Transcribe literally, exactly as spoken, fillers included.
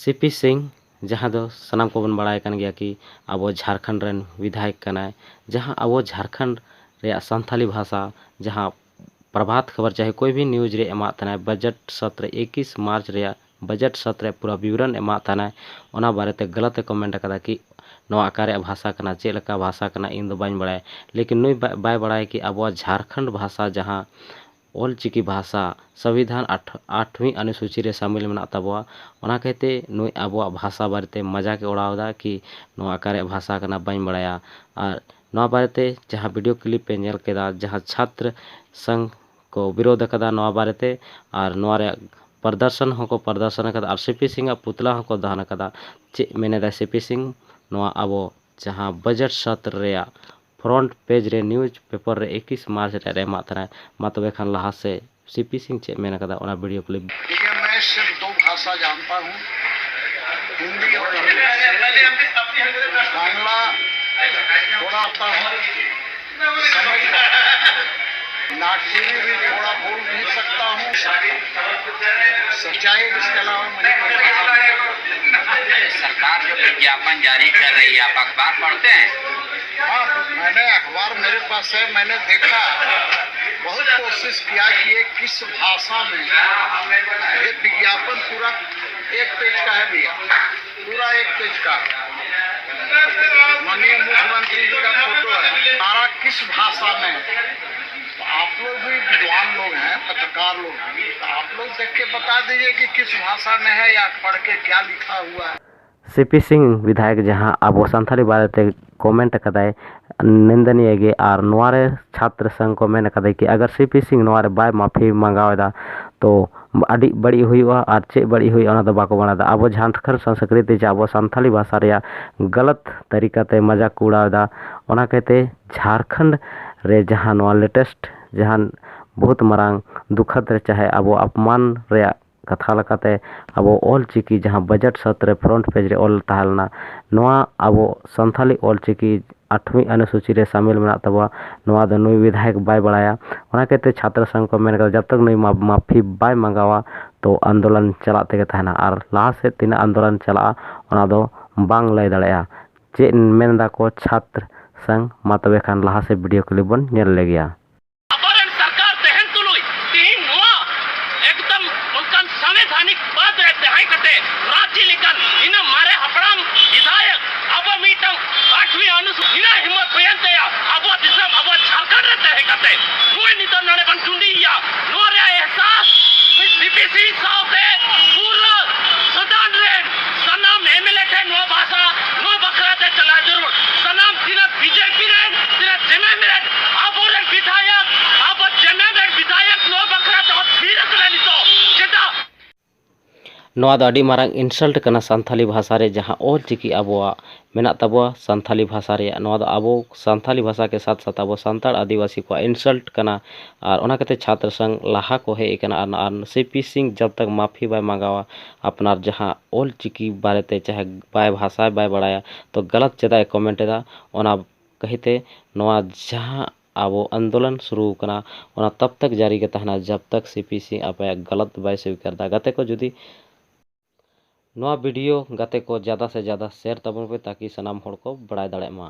C P ᱥᱤᱝ, ᱡᱟᱦᱟᱸ ᱫᱚ ᱥᱟᱱᱟᱢ ᱠᱚᱵᱚᱱ ᱵᱟᱲᱟᱭ ᱠᱟᱱ ᱜᱮᱭᱟ ᱠᱤ ᱟᱵᱚ ᱡᱷᱟᱲᱠᱷᱚᱸᱰ ᱨᱮᱱ ᱵᱤᱫᱷᱟᱭᱚᱠ ᱠᱟᱱᱟᱭ, ᱡᱟᱦᱟᱸ ᱟᱵᱚ ᱡᱷᱟᱲᱠᱷᱚᱸᱰ ᱨᱮᱭᱟᱜ ᱥᱟᱱᱛᱷᱟᱞᱤ ᱵᱷᱟᱥᱟ, ᱡᱟᱦᱟᱸ ᱯᱨᱚᱵᱷᱟᱛ ᱠᱷᱚᱵᱚᱨ ᱪᱟᱦᱮ ᱠᱳᱭ ᱵᱷᱤ ᱱᱤᱭᱩᱡᱽ ᱨᱮ ᱮᱢᱟᱜ ᱛᱟᱦᱮᱱᱟᱭ, ᱵᱟᱡᱮᱴ ᱥᱚᱛᱨᱮ ᱮᱠᱤᱥ ᱢᱟᱨᱪ ᱨᱮᱭᱟᱜ ᱵᱟᱡᱮᱴ ᱥᱚᱛᱨᱮ ᱯᱩᱨᱟᱹ ᱵᱤᱵᱚᱨᱚᱱ ᱮᱢᱟᱜ ᱛᱟᱦᱮᱱᱟᱭ, ᱚᱱᱟ ᱵᱟᱨᱮᱛᱮ ᱜᱟᱞᱟᱛ ᱮ ᱠᱚᱢᱮᱱᱴ ᱟᱠᱟᱫᱟ ᱠᱤ ᱱᱚᱣᱟ ᱚᱠᱟ ᱨᱮᱭᱟᱜ ᱵᱷᱟᱥᱟ ᱠᱟᱱᱟ, ᱪᱮᱫ ᱞᱮᱠᱟ ᱵᱷᱟᱥᱟ ᱠᱟᱱᱟ, ᱤᱧ ᱫᱚ ᱵᱟᱹᱧ ᱵᱟᱲᱟᱭᱟ᱾ ᱞᱮᱠᱤᱱ ᱱᱩᱭ ᱵᱟ-, ᱵᱟᱭ ᱵᱟᱲᱟᱭᱟ ᱠᱤ ᱟᱵᱚᱣᱟᱜ ᱡᱷᱟᱲᱠᱷᱚᱸᱰ ᱵᱷᱟᱥᱟ ᱡᱟᱦᱟᱸ ᱚᱞ ᱪᱤᱠᱤ ᱵᱷᱟᱥᱟ ᱥᱚᱝᱵᱤᱫᱷᱟᱱ ᱟᱴ-, ᱟᱴᱷᱣᱤ ᱚᱱᱩᱥᱩᱪᱤ ᱨᱮ ᱥᱟᱢᱤᱞ ᱢᱮᱱᱟᱜ ᱛᱟᱵᱚᱣᱟ᱾ ᱚᱱᱟ ᱠᱷᱟᱹᱛᱤᱨ ᱱᱩᱭ ᱟᱵᱚᱣᱟᱜ ᱵᱷᱟᱥᱟ ᱵᱟᱨᱮᱛᱮ ᱢᱟᱡᱟᱠ ᱮ ᱩᱲᱟᱣ ᱮᱫᱟ ᱠᱤ ᱱᱚᱣᱟ ᱚᱠᱟ ᱨᱮᱭᱟᱜ ᱵᱷᱟᱥᱟ ᱠᱟᱱᱟ, ᱵᱟᱹᱧ ᱵᱟᱲᱟᱭᱟ᱾ ᱟᱨ ᱱᱚᱣᱟ ᱵᱟᱨᱮᱛᱮ ᱡᱟᱦᱟᱸ ᱵᱷᱤᱰᱤᱭᱳ ᱠᱞᱤᱯ ᱯᱮ ᱧᱮᱞ ᱠᱮᱫᱟ, ᱡᱟᱦᱟᱸ ᱪᱷᱟᱛᱨ ᱥᱚᱝᱜᱷ ᱠᱚ ᱵᱤᱨᱳᱫᱷ ᱟᱠᱟᱫᱟ ᱱᱚᱣᱟ ᱵᱟᱨᱮᱛᱮ, ᱟᱨ ᱱᱚᱣᱟ ᱨᱮᱭᱟᱜ ᱯᱨᱚᱫᱚᱨᱥᱚᱱ ᱦᱚᱸᱠᱚ ᱯᱨᱚᱫᱚᱨᱥᱚᱱ ᱟᱠᱟᱫᱟ, ᱟᱨ ᱥᱤ ᱯᱤ ᱥᱤᱝ ᱟᱜ ᱯᱩᱛᱞᱟ ᱦᱚᱸᱠᱚ ᱫᱟᱦᱚᱱ ᱟᱠᱟᱫᱟ᱾ ᱪᱮᱫ ᱢᱮᱱᱮᱫᱟᱭ ᱥᱤ ᱯᱤ ᱥᱤᱝ ᱱᱚᱣᱟ ᱟᱵᱚ ᱡᱟᱦᱟᱸ ᱵᱟᱡᱮᱴ ᱥᱚᱛᱨ ᱨᱮᱭᱟᱜ ᱯᱷᱨᱚᱱᱴ ᱯᱮᱡᱽ ᱨᱮ ᱱᱤᱭᱩᱡᱽ ᱯᱮᱯᱟᱨ ᱨᱮ ᱮᱠᱤᱥ ᱢᱟᱨᱪ ᱨᱮ ᱮᱢᱟᱜ ᱛᱟᱦᱮᱱᱟ? ᱢᱟ ᱛᱚᱵᱮ ᱠᱷᱟᱱ ᱞᱟᱦᱟ ᱥᱮᱫ ᱥᱤ ᱯᱤ ᱥᱤᱝ ᱪᱮᱫ ᱢᱮᱱ ᱟᱠᱟᱫᱟ, ᱚᱱᱟ ᱵᱷᱤᱰᱤᱭᱳ ᱠᱞᱤᱯ᱾ देखिए, मैं सिर्फ दो भाषा जानता हूँ, हिंदी और इंग्लिश। बांग्ला थोड़ा आता हूँ, समझ, नागपुरी भी थोड़ा बोल नहीं सकता हूँ। सच्चाई, इसके अलावा मुझे कोई भाषा नहीं। सरकार जो विज्ञापन जारी कर रही है, आप अखबार पढ़ते हैं? हाँ, मैंने अखबार मेरे पास है, मैंने देखा, बहुत कोशिश किया कि ये किस भाषा में। ये विज्ञापन पूरा एक पेज का है भैया, पूरा एक पेज का। माननीय मुख्यमंत्री जी का फोटो है, सारा किस भाषा में है? तो आप लोग भी विद्वान लोग हैं, पत्रकार लोग हैं, तो आप लोग देख के बता दीजिए कि किस भाषा में है या पढ़ के क्या लिखा हुआ है। ᱥᱤ ᱯᱤ ᱥᱤᱝ ᱵᱤᱫᱷᱟᱭᱚᱠ ᱡᱟᱦᱟᱸ ᱟᱵᱚ ᱥᱟᱱᱛᱟᱲᱤ ᱵᱟᱨᱮᱛᱮ ᱠᱚᱢᱮᱱᱴ ᱟᱠᱟᱫᱟᱭ, ᱱᱤᱱᱫᱟᱱᱤᱭᱟ ᱜᱮ, ᱟᱨ ᱱᱚᱣᱟ ᱨᱮ ᱪᱷᱟᱛᱨ ᱥᱚᱝᱜᱷ ᱠᱚ ᱢᱮᱱ ᱟᱠᱟᱫᱟ ᱠᱤ ᱟᱜᱟᱨ ᱥᱤ ᱯᱤ ᱥᱤᱝ ᱱᱚᱣᱟ ᱨᱮ ᱵᱟᱭ ᱢᱟᱯᱷᱤ ᱢᱟᱸᱜᱟᱣ ᱮᱫᱟ, ᱛᱚ ᱟᱹᱰᱤ ᱵᱟᱹᱲᱤᱡ ᱦᱩᱭᱩᱜᱼᱟ, ᱟᱨ ᱪᱮᱫ ᱵᱟᱹᱲᱤᱡ ᱦᱩᱭᱩᱜᱼᱟ ᱚᱱᱟ ᱫᱚ ᱵᱟᱠᱚ ᱵᱟᱲᱟᱭ ᱮᱫᱟ᱾ ᱟᱵᱚ ᱡᱷᱟᱲᱠᱷᱚᱸᱰ ᱥᱚᱝᱥᱠᱨᱤᱛᱤ ᱡᱮ ᱟᱵᱚ ᱥᱟᱱᱛᱟᱲᱤ ᱵᱷᱟᱥᱟ ᱨᱮᱭᱟᱜ ᱜᱟᱞᱟᱛ ᱛᱟᱹᱨᱤᱠᱟ ᱛᱮ ᱢᱟᱡᱟᱠ ᱠᱚ ᱩᱲᱟᱣ ᱮᱫᱟ, ᱚᱱᱟ ᱠᱟᱭᱛᱮ ᱡᱷᱟᱲᱠᱷᱚᱸᱰ ᱨᱮ ᱡᱟᱦᱟᱸ ᱱᱚᱣᱟ ᱞᱮᱴᱮᱥᱴ ᱡᱟᱦᱟᱸ ᱵᱚᱦᱩᱛ ᱢᱟᱨᱟᱝ ᱫᱩᱠᱷᱟᱛ ᱨᱮ ᱪᱟᱦᱮ ᱟᱵᱚ ᱟᱯᱢᱟᱱ ᱨᱮᱭᱟᱜ ᱠᱟᱛᱷᱟ ᱞᱮᱠᱟᱛᱮ ᱟᱵᱚ ᱚᱞ ᱪᱤᱠᱤ ᱡᱟᱦᱟᱸ ᱵᱟᱡᱮᱴ ᱥᱟᱛ ᱨᱮ ᱯᱷᱨᱚᱱᱴ ᱯᱮᱡᱽ ᱨᱮ ᱚᱞ ᱛᱟᱦᱮᱸ ᱞᱮᱱᱟ, ᱱᱚᱣᱟ ᱟᱵᱚ ᱥᱟᱱᱛᱷᱟᱞᱤ ᱚᱞ ᱪᱤᱠᱤ ᱟᱴᱷᱣᱤ ᱚᱱᱩᱥᱩᱪᱤ ᱨᱮ ᱥᱟᱢᱤᱞ ᱢᱮᱱᱟᱜ ᱛᱟᱵᱚᱣᱟ, ᱱᱚᱣᱟ ᱫᱚ ᱱᱩᱭ ᱵᱤᱫᱷᱟᱭᱚᱠ ᱵᱟᱭ ᱵᱟᱲᱟᱭᱟ᱾ ᱚᱱᱟ ᱠᱷᱟᱹᱛᱤᱨ ᱪᱷᱟᱛᱨᱚ ᱥᱚᱝᱜᱷ ᱠᱚ ᱢᱮᱱ ᱠᱟᱫᱟ, ᱡᱟᱵ ᱛᱟᱠ ᱱᱩᱭ ᱢᱟ-, ᱢᱟᱯᱷᱤ ᱵᱟᱭ ᱢᱟᱸᱜᱟᱣᱟ, ᱛᱚ ᱟᱱᱫᱳᱞᱚᱱ ᱪᱟᱞᱟᱜ ᱛᱮᱜᱮ ᱛᱟᱦᱮᱱᱟ᱾ ᱟᱨ ᱞᱟᱦᱟ ᱥᱮᱫ ᱛᱤᱱᱟᱹᱜ ᱟᱱᱫᱳᱞᱚᱱ ᱪᱟᱞᱟᱜᱼᱟ, ᱚᱱᱟ ᱫᱚ ᱵᱟᱝ ᱞᱟᱹᱭ ᱫᱟᱲᱮᱭᱟᱜᱼᱟ᱾ ᱪᱮᱫ ᱢᱮᱱ ᱫᱟᱠᱚ ᱪᱷᱟᱛᱨ ᱥᱚᱝᱜᱷ? ᱢᱟ ᱛᱚᱵᱮ ᱠᱷᱟᱱ ᱞᱟᱦᱟ ᱥᱮᱫ video clip ᱵᱚᱱ ᱧᱮᱞ ᱞᱮᱜᱮᱭᱟ᱾ ᱟᱵᱚᱨᱮᱱ ᱥᱚᱨᱠᱟᱨ ᱛᱟᱦᱮᱱ ᱛᱩᱞᱩᱡ ᱛᱤᱦᱤᱧ ᱱᱚᱣᱟ ᱮᱠᱫᱚᱢ ᱚᱱᱠᱟᱱ ᱥᱟᱝᱵᱤᱫᱷᱟᱱᱤᱠ ᱯᱚᱫᱽ ᱨᱮ ᱛᱟᱦᱮᱸ ᱠᱟᱛᱮ ᱨᱟᱸᱪᱤ ᱞᱮᱠᱟᱱ ᱤᱱᱟᱹ ᱢᱟᱨᱮ ᱦᱟᱯᱲᱟᱢ ᱵᱤᱫᱷᱟᱭᱚᱠ ᱟᱵᱚ ᱢᱤᱫᱴᱟᱝ ᱟᱴᱷᱣᱤ ᱚᱱᱩᱥᱩᱪᱤ ᱤᱱᱟᱹ ᱦᱤᱢᱢᱚᱛ ᱦᱩᱭᱮᱱ ᱛᱟᱭᱟ ᱟᱵᱚ ᱫᱤᱥᱚᱢ ᱟᱵᱚ ᱡᱷᱟᱲᱠᱷᱚᱸᱰ ᱨᱮ ᱛᱟᱦᱮᱸ ᱠᱟᱛᱮ ᱱᱩᱭ ᱱᱤᱛᱚᱜ ᱱᱚᱰᱮ ᱵᱚᱱ ᱴᱩᱸᱰᱤᱭᱮᱭᱟ᱾ ᱱᱚᱣᱟ ᱨᱮᱭᱟᱜ ᱮᱦᱥᱟᱥ ᱱᱩᱭ CPC ᱥᱟᱶᱛᱮ ᱯᱩᱨᱟᱹ ᱥᱚᱫᱚᱱ ᱨᱮᱱ ᱥᱟᱱᱟᱢ MLA ᱴᱷᱮᱱ ᱱᱚᱣᱟ ᱵᱷᱟᱥᱟ ᱱᱚᱣᱟ ᱵᱟᱠᱷᱨᱟ ᱛᱮ ᱪᱟᱞᱟᱣ ᱡᱟᱹᱨᱩᱲ᱾ ᱥᱟᱱᱟᱢ ᱛᱤᱱᱟᱹᱜ BJP ᱨᱮᱱ ᱛᱤᱱᱟᱹᱜ JMM ᱨᱮᱱ ᱟᱵᱚᱨᱮᱱ ᱵᱤᱫᱷᱟᱭᱚᱠ ᱟᱵᱚ JMM ᱨᱮᱱ ᱵᱤᱫᱷᱟᱭᱚᱠ ᱱᱚᱣᱟ ᱵᱟᱠᱷᱨᱟ ᱛᱮ ᱚᱛ ᱛᱷᱤᱨ ᱟᱠᱟᱱᱟ ᱱᱤᱛᱚᱜ᱾ ᱪᱮᱫᱟᱜ? ᱱᱚᱣᱟ ᱫᱚ ᱟᱹᱰᱤ ᱢᱟᱨᱟᱝ insult ᱠᱟᱱᱟ ᱥᱟᱱᱛᱷᱟᱞᱤ ᱵᱷᱟᱥᱟ ᱨᱮ ᱡᱟᱦᱟᱸ ᱚᱞ ᱪᱤᱠᱤ ᱟᱵᱚᱣᱟᱜ ᱢᱮᱱᱟᱜ ᱛᱟᱵᱚᱣᱟ ᱥᱟᱱᱛᱷᱟᱞᱤ ᱵᱷᱟᱥᱟ ᱨᱮᱭᱟᱜ᱾ ᱱᱚᱣᱟ ᱫᱚ ᱟᱵᱚ ᱥᱟᱱᱛᱷᱟᱞᱤ ᱵᱷᱟᱥᱟ ᱠᱮ ᱥᱟᱛ ᱥᱟᱛ ᱟᱵᱚ ᱥᱟᱱᱛᱟᱲ ᱟᱹᱫᱤᱵᱟᱹᱥᱤ ᱠᱚᱣᱟᱜ insult ᱠᱟᱱᱟ᱾ ᱟᱨ ᱚᱱᱟ ᱠᱷᱟᱹᱛᱤᱨ ᱪᱷᱟᱛᱨ ᱥᱚᱝᱜᱷ ᱞᱟᱦᱟ ᱠᱚ ᱦᱮᱡ ᱟᱠᱟᱱᱟ᱾ ᱟᱨ, ᱟᱨ CP ᱥᱤᱝ ᱡᱟᱵ ᱛᱟᱠ ᱢᱟᱹᱯᱷᱤ ᱵᱟᱭ ᱢᱟᱸᱜᱟᱣᱟ ᱟᱯᱱᱟᱨ ᱡᱟᱦᱟᱸ ᱚᱞ ᱪᱤᱠᱤ ᱵᱟᱨᱮᱛᱮ ᱪᱟᱦᱮ ᱵᱟᱭ ᱵᱷᱟᱥᱟ ᱵᱟᱭ ᱵᱟᱲᱟᱭᱟ, ᱛᱚ ᱜᱟᱞᱟᱛ ᱪᱮᱫᱟᱜ ᱮ comment ᱮᱫᱟ? ᱚᱱᱟ ᱠᱟᱹᱦᱤᱛᱮ ᱱᱚᱣᱟ ᱡᱟᱦᱟᱸ ᱟᱵᱚ ᱟᱱᱫᱳᱞᱚᱱ ᱥᱩᱨᱩ ᱟᱠᱟᱱᱟ, ᱚᱱᱟ ᱛᱟᱵ ᱛᱟᱠ ᱡᱟᱹᱨᱤ ᱜᱮ ᱛᱟᱦᱮᱱᱟ, ᱡᱟᱵ ᱛᱟᱠ CP ᱥᱤᱝ ᱟᱯᱮᱭᱟᱜ ᱜᱟᱞᱟᱛ ᱵᱟᱭ ᱥᱤᱠᱟᱨ ᱫᱟ᱾ ᱜᱟᱛᱮ ᱠᱚ, ᱡᱩᱫᱤ ᱱᱚᱣᱟ video ᱜᱟᱛᱮ ᱠᱚ ᱡᱟᱫᱟ ᱥᱮ ᱡᱟᱫᱟ share ᱛᱟᱵᱚᱱ ᱯᱮ, ᱛᱟᱠᱤ ᱥᱟᱱᱟᱢ ᱦᱚᱲ ᱠᱚ ᱵᱟᱲᱟᱭ ᱫᱟᱲᱮᱭᱟᱜ ᱢᱟ᱾